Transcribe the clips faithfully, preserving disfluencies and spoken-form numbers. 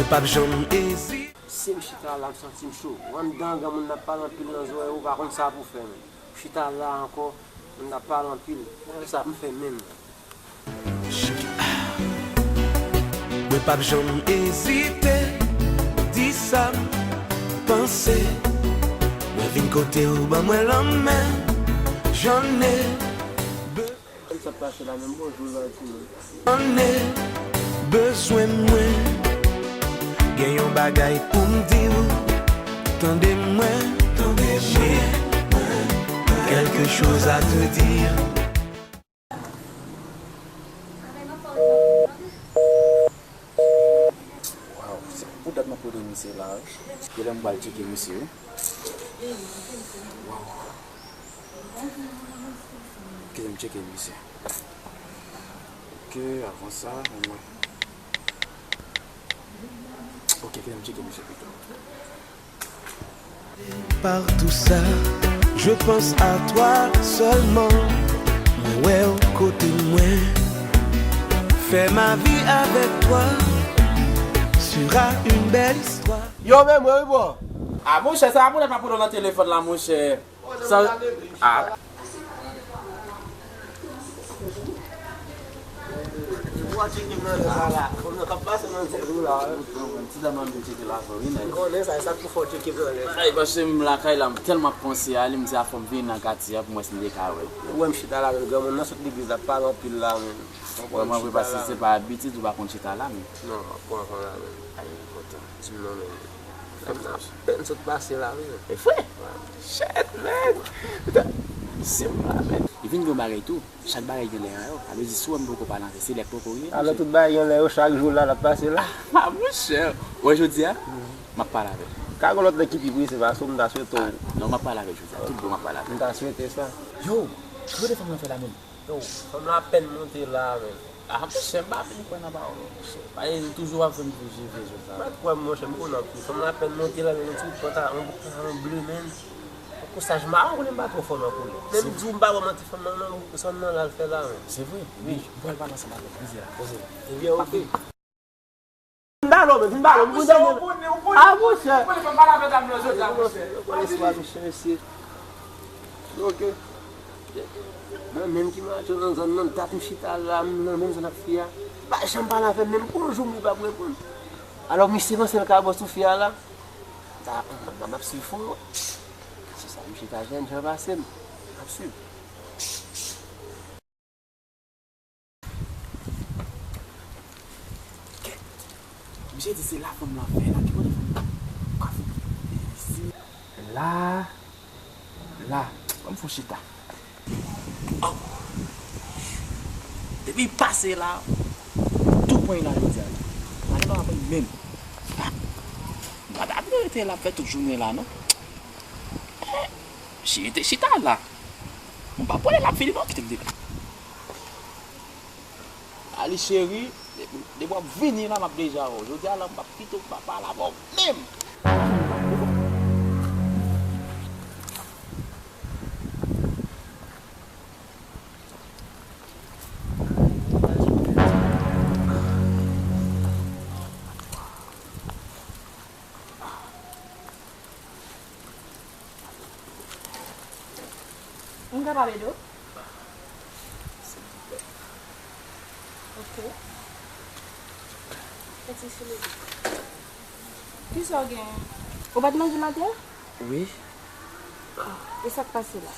P ap janm ezite. Si m chita la, m santi m cho. Ou anndan, granmoun ap pale anpil nan zòrèy ou, ou pa konn sa pou fè menm. Ou chita la ankò, moun ap pale anpil. Sa pou fè menm. Mwen p ap janm ezite, di sa m panse. Mwen vin kote w, ban mwen lanmen. J'en ai be- Sa k pase la menm, bonjou la, timoun. J'en ai bezwen mwen. Gen yon bagay pou m di w. Tande mwen, tande mwen. J'ai quelque chose à te dire. Waw, se pou dat m ap rele misye la, wi. Genlè m pral tcheke misye, wi. Waw. Kite m tcheke misye. Ok, avan sa, ann wè. Ok, kite m tcheke misye pito. Par tout ça, je pense à toi seulement. Mwen wè w kote mwen. Faire ma vie avec toi sera une belle histoire. Yo, men mwen, wi, bro. Ah, monchè, sa a moun ap pran nan telefòn la, monchè. Sa, ah. Ou wè tcheke m nan lè sa la. Kòm nan k ap pase nan tèt ou la, wi. Ti dam nan vin tcheke la, wi, nèg. M konnen sa, e sa k pou fè w tcheke m nan lè sa. Ay, paske m lakay la, m tèlman ap panse a li, m di a fò m vin nan katye a pou m wè si m te ka wè l. Ou wè m chita la, men granmoun nan sot legliz la, ap pale anpil la, men. Vrèman vre, paske se pa abitid, ou pa konn chita la, men. Non, m ap pran van la, men. Ay, enpòtan. Di m non, men. Fè m nan pèn sot pase la, wi. E vre? Shit, man. Putain. Di m la, men. Li vin gen yon bagay tou. Chak bagay gen lè a yo. Sa vle di, si w wè m poko pale ansanm, se lè k poko rive, monchè. Alò, tout bagay gen lè yo, chak jou la, l ap pase la. Ah, monchè. Ou wè jodi a, m ap pale avè l. Ka gen lòt lè ki pi prese, pase w, m ta swete w. Ah, non, m ap pale avè l jodi a. Tout bon, m ap pale avè l. M ta swete sa. Yo, gade fanm nan fè la menm. Yo, fanm nan apèn monte la, men. Ah, monchè, m pa vin kwè nan pawòl ou, monchè. Paske li toujou ap fè m toujou vye jodi a. Mèt kwè m, monchè, m konnen anpil. Fanm nan apèn monte la, men yon ti pantalon, yon pantalon ble, men. Yon kousaj mawon, konnen m pa twò fò nan koulè. Men m di w, m pa wè manti fanm nan, non, sa m nan la l fè la, men. Se vre? Wi, m pral pale ansanm avè l. Poze la, poze la. Ebyen, ok. Vin ba lò, men, vin ba lò, m konnen. Ah, monchè. Ou konnen fò m pale avè dam nan jodi a, monchè. Ou konnen istwa, mesye, mesye. Ok. Mwen menm ki macho nan zòn nan, dat m chita la, m nan menm zòn ak fi a. Pa janm pale avè m, menm bonjou m li p ap reponn. Alò, misye panse l ka bò sou fi a la. M ap swiv fon, wi. Se sa, misye ta jèn jan pase m. M ap swiv. Misye di se la fanm lan fè la, ki kote fanm lan ka fè isi? La, la, ban m fon chita. Oh. Depi pase la, tou pwen la jodi a la. Madanm nan pa menm. M pa ta vle rete la fè tout jounen la, non. Eh, chita, chita la. M pa pwale l ap vini non, kite m depi. Ali cheri, depi, depi w ap vini la, m ap deja wè w. Jodi a la, m p ap kite w, m p ap pale avè w menm. M kapab ede w? Silvouplè. Ok. Fè ti souleve. Kisa w genyen? Ou pa t manje maten an? Wi. E sa k pase la?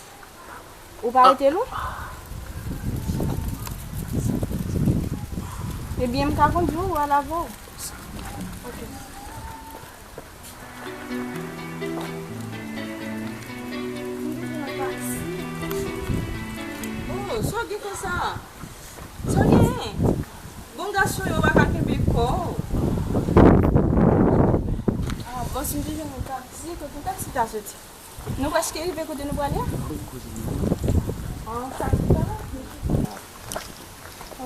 Ou pa rete lwen? Ebyen, m ka kondui w, ou al avè w. Ok. Oh, sa w gen konsa? Sa w genyen? Bon gason yo pa ka kenbe kò w. Ah, bòs, m te jwenn yon taksi. Kote taksi ta soti? Nou prèske rive kote nou prale a. An taksi pa la?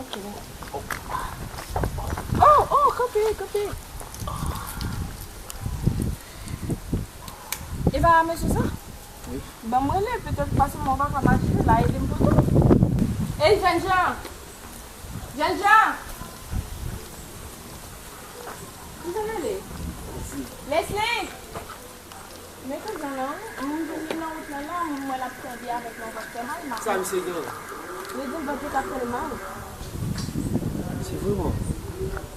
Ok. Oh, oh, kanpe, kanpe. E pa mesye sa? Wi. Ban m rele, petèt paske mwen pa ka mache la, ede m pote w. Ey, jènjan! Jènjan! Mwen te rele. Leslie! Men kouzen an, m vin li nan wout lan la, m wè l ap tande avèk yon vant fè mal, m ap... Sa misye gen? Li di l vant li t ap fè l mal. Se vre, bro?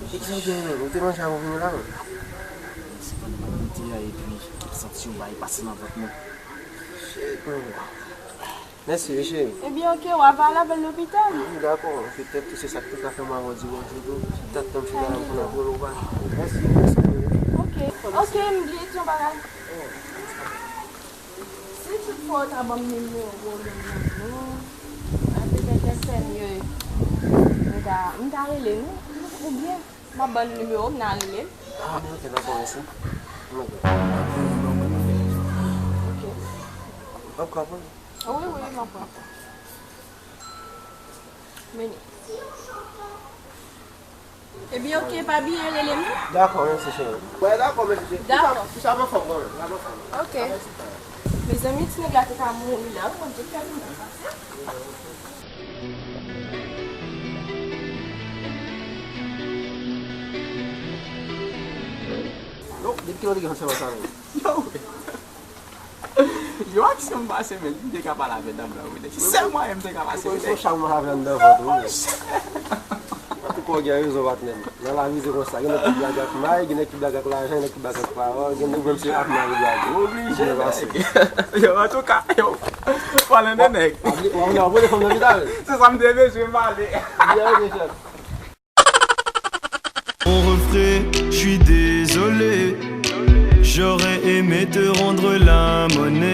E kisa w gen menm? Ou te manje avan w vini la menm? Se pandan m ap goute a, epi m santi yon bagay pase nan vant mwen. Shit, man. Mèsi wi, cheri. Ebyen, oke, w ava al avè l lopital. Wi, dakò. Petèt tou se sa k te ka fè m ava w di bonjou tou. Tann m fin la pou n ap rele w pa. Mèsi, mèsi. Oke, oke, m bliye di yon bagay. Si tout fwa w ta ban m nimewo w menm nan men w, petèt lè sèmye, m ta, m ta rele nou, oubyen m ap ban n nimewo m, n a rele l. Ah, oke, dakò, mèsi. Oke. Oke. Wi, wi, m ap pran. Vini. Ebyen, oke, pa bliye rele m non. Dakò, mèsi, cheri. Wè, dakò, mèsi, cheri. Dakò. Kisa, kisa m anfòm, mwen menm, kisa m anfòm. Oke. Mezanmi, ti nèg la te ka mouri la, wi, mwen te fè l mwen pase. Non, depi kilè w te gen sèman sa menm? Yo! Yon aksyon m pase, men m te ka pale avè dam nan, wi. Se sèl mwayen m te ka pase, wi. Yon chak mwen avè anndan vant ou, wi. Antouka, w gen rezon, patnè m. Nan lavi, se konsa. Gen nèg ki blage ak may, gen nèg ki blage ak lajan, gen nèg ki blage ak pawòl, gen nèg menm se ak may li blage. Oblije, nèg. Yo, antouka, yo. Palan de nèg. W ap, w ap, w ap voye fanm nan pita, wi. Se sa m te bezwen, m ale. Byen, byen, chèf. Mon refrain, je suis désolé. J'aurais aimé te rendre la monnaie.